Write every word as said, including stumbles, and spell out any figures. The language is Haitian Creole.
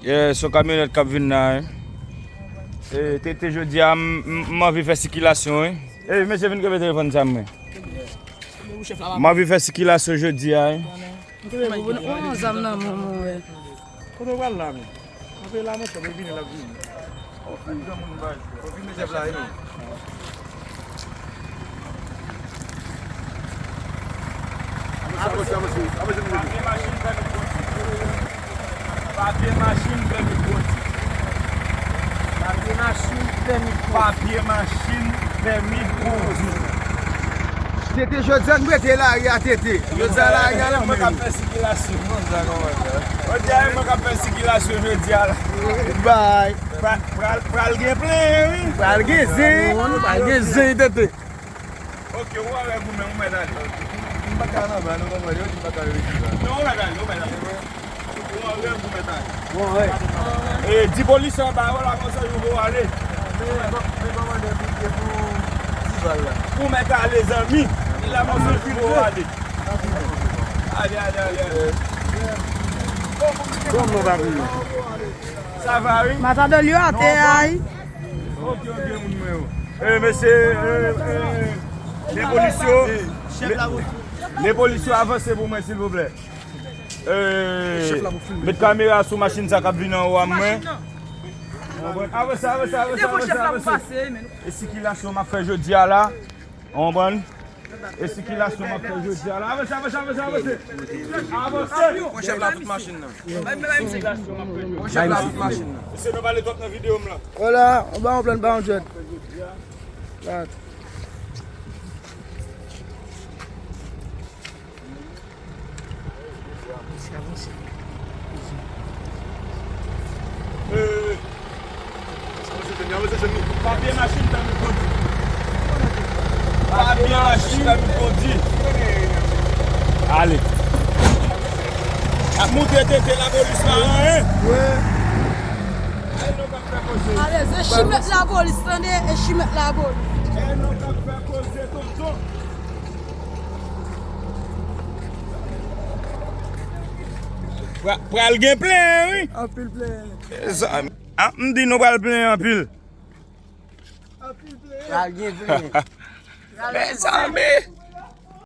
Yeah, se yon kamyonèt k ap vin la, wi. E, Tete, jodi a, m, m, m anvi fè sikilasyon, wi. E, mesye, vin kenbe telefòn sa mwen. M anvi fè sikilasyon jodi a, wi. Mwen kenbe pou nou, on zam nan men mwen, wè. Kote w pral la, men? Antre la, monchè, mwen vini, l ap vini. Konfime chèf la, wi. Avanse, avanse, avanse, avanse. Papye machin, pèmi kondwi. Papye machin, pèmi kondwi. Papye machin, pèmi kondwi. Tete, jodi a n prete lari a, Tete. Jodi a lari a nan men nou. Jodi a e mwen k ap fè sikilasyon. Jodi a e mwen k ap fè sikilasyon jodi a la. Bay. Pra-, pral, pral gen plen, wi. Pral gen zen. Pral gen zen, Tete. Ok, ou wè goumen, ou mèt ale. M pa ka nan ba, nou konprann, yo di m pa ka rete la. Non, ou mèt ale, ou mèt ale. Ou an rèv, ou mèt ale. Bon, wi. E, di polisye anba yo la, konsa yo voye w ale. Men, men kòmandè bouke pou ti bal la. Ou mèt ale, zanmi. Li la, konsa yo voye w ale. Ale, ale, ale, ale. Bon, bon, bon. Sa va, wi? Matadòl yo atè a, wi. Ok, ok, moun mwen yo. E, mesye, e, e, le polis yo, le, le polis yo avanse pou mwen, silvouplè. E, met kamera sou machin sa k ap vin anwo a mwen. Avanse, avanse, avanse, avanse, avanse. E sikilasyon m ap fè jodi a la. Ou konprann? E sikilasyon m ap fè jodi a la. Avanse, avanse, avanse, avanse. Avanse. Pran chèf la tout machin nan. Sikilasyon m ap fè jodi a. Pran chèf la tout machin nan. Mesye, nou pale twòp nan videyo m la. Hola, on ba yon plan, ba yon djòd. Gad. Papye machin pèmi kondwi. Papye machin pèmi kondwi. Ale. Ap montre Tete lapolis pa anyen. Ale, se chimèt lapolis, tande, e chimèt lapolis. Pra-, pral gen plen, wi. Anpil plen. Mezanmi. Ah, m di nou pral plen anpil. Anpil plen. Pral gen plen. Mezanmi.